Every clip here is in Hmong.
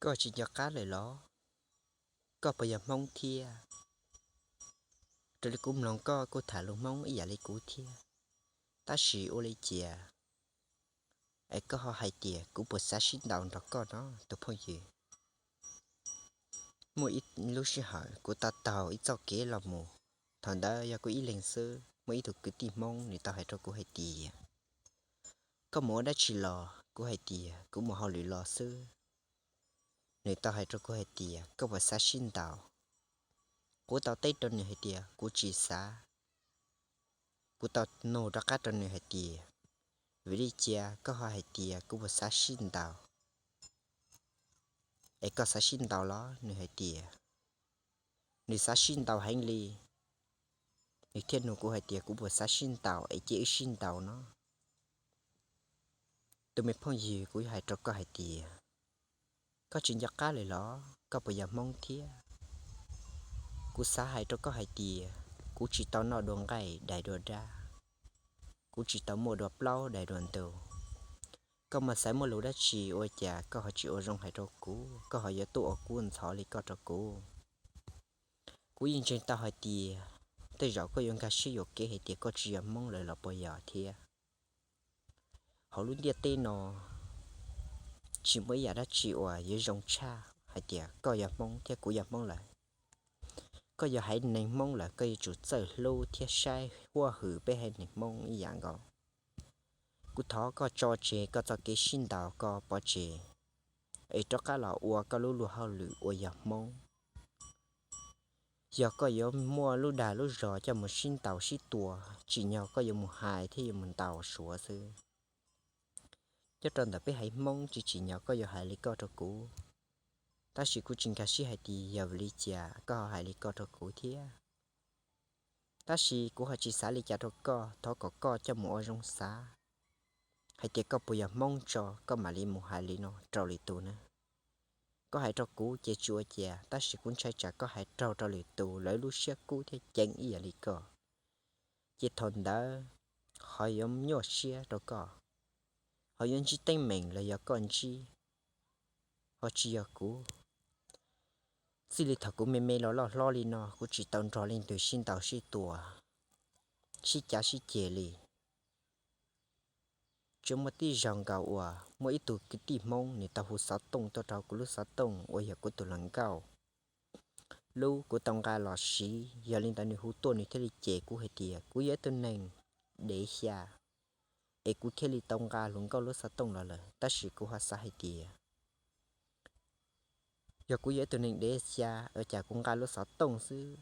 Koj tsis nco qab lawm los? Koj puas yog Hmoob thiab? Raws li kuv mloog koj kuj tham lus Hmoob ib yam li kuv thiab, tab sis ua li cas es koj ho hais tias kuv puas xav sib ntaus nrog koj no tus phooj ywg? Muaj ib lub sij hawm kuv tau taug ib txoj kev los mus, thaum ntawd yog kuv ib leeg xwb, muaj ib tug kwv tij Hmoob nws tau hais rau kuv hais tias, koj mus ua dab tsi los? Kuv hais tias kuv mus hauj lwm los xwb. Nws tau hais rau kuv hais tias koj puas xav sib ntaus? Kuv tau teb rau nws hais tias kuv tsis xav. Kuv tau nug rov qab rau nws hais tias, vim li cas koj ho hais tias kuv puas xav sib ntaus? Es koj xav sib ntaus los? Nws hais tias nws xav sib ntaus heev li. Nws thiaj nug kuv hais tias kuv puas xav sib ntaus es cia wb sib ntaus no. Tus me phooj ywg, kuv yuav hais rau koj hais tias, koj tsis nco qab lawm los? Koj puas yog Hmoob thiab? Kuv xav hais rau koj hais tias kuv tsis tau noj dua nqaij dais dua dab, kuv tsis tau muaj dua plaub dais dua ntug. Koj mas xav muaj lus dab tsi ua cas koj ho tsis ua zoo hais rau kuv, koj ho yuav tuaj ua kub ntxhov li koj rau kuv? Kuv yeej ntseeg tau hais tias tej zaum koj yuav nkag siab yuam kev hais tias koj tsis yog Hmoob lawm los puas yog thiab? Hauv lub ntiaj teb no tsis muaj ib yam dab tsi uas yuav zoo tshaj hais tias koj yog Hmoob thiab kuv yog Hmoob lawm. Koj yog haiv neeg Hmoob lawm, koj yuav tsum txawj hlub thiab saib huaj hwm peb haiv neeg Hmoob ib yam nkaus. Kuv thov koj tso tseg koj txoj kev sib ntaus ko pov tseg, es rov qab los ua koj lub luag hauj lwm uas yog Hmoob. Yog koj yuav muaj lub dag lub zog coj mus sib ntaus sib tua, tsim nyog koj yuav mus hais thiab yuav mus ntaus Suav xwb. Nyob rau ntawm peb haiv Hmoob tsis tsim nyog koj yuav hais li koj rau kuv, tab sis kuv tsis nkag siab hais tias yog vim li cas koj ho hais li koj rau kuv thiab. Tab sis kuv ho tsis xav li cas rau koj, thov kom koj coj mus ua zoo xav hais tias koj puas yog Hmoob tso koj mam li mus hais li no rau lwm tus na. Koj hais rau kuv ces tsis ua cas, tab sis kuv ntshai tsam koj hais raug rau lwm tus, lawv lub siab kub thiab ceev ib yam li koj, ces thaum ntawd ho yuav nyuaj siab rau koj, ho yuav ntsib teeb meem los yog koj ntsib, ho tsis yog kuv. Txij li thaum kuv me me los loj hlob li no kuv tsis tau nrog leej twg sib ntaus sib tua, sib cav sib ceg li. Tsuas muaj tib zaug nkaus uas muaj ib tug kwv tij Hmoob nws tau hu xov tooj tuaj rau kuv lub xov tooj uas yog kuv tus hluas nkauj lub, kuv tau nqa los siv, yog li ntawd nws hu tuaj nws thiaj li cem kuv hais tias kuv yog ib tug neeg dev xya, es kuv thiaj li tau nqa hluas nkauj lub xov tooj los lawm. Tab sis kuv ho xav hais tias yog kuv yog ib tug neeg dev xya ua cas kuv nqa lub xov tooj xwb,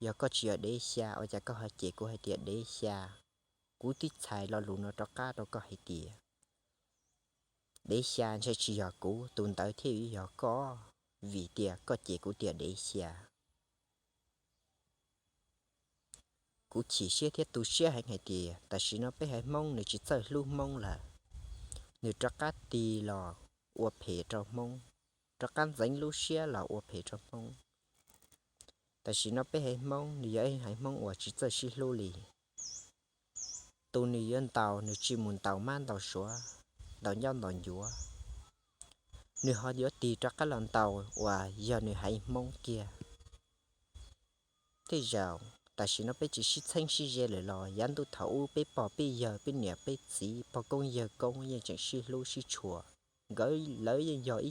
yog koj tsis yog dev xya ua cas koj ho cem kuv hais tias dev xya? Kuv twb txhais lo lus no rov qab rau koj hais tias dev xya ntshai tsis yog kuv, tus ntawd thiaj yuav yog koj, vim tias koj cem kuv tias dev xya. Kuv chim siab thiab tu siab heev hais tias tam sim no peb haiv Hmoob nws tsis txawj hlub Hmoob lawm, nws rov qab tig los ua phem rau Hmoob, rov qab ntxeev lub siab los ua phem rau Hmoob. Tam sim no peb haiv Hmoob nws yog ib haiv Hmoob uas tsis txawj sib hlub li. Tus nws yuav ntaus nws tsis mus ntaus mab ntaus suav, ntaus ncob ntaus ncuav, nws ho yuav tig rov qab los ntaus uas yog nws haiv Hmoob kiag. Tej zaum tam sim no peb tsis sib txheeb sib ze lawm los yav ntuj thaum ub peb pog peb yawg peb niam peb txiv pog koob yawg koob yeej tseem sib hlub sib tshua, nkawd lawv yeej yog ib